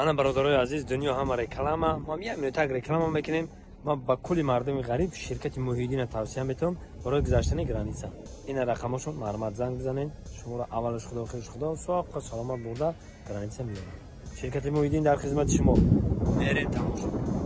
Ана, бародарои азиз, дунё ҳама реклама. Мо як минутак реклама мекунем. Ман ба кулли мардуми ғариб ширкати Муҳиддина тавсия метавам барои гузаштани граница. Ина рақамошон, марҳамат, занг бизанед. Шуморо аввалаш Худо, охираш Худо, соққа саломат бурда граница меёрад. Ширкати Муҳиддин дар хизмати шумо. Мерем, тамошо.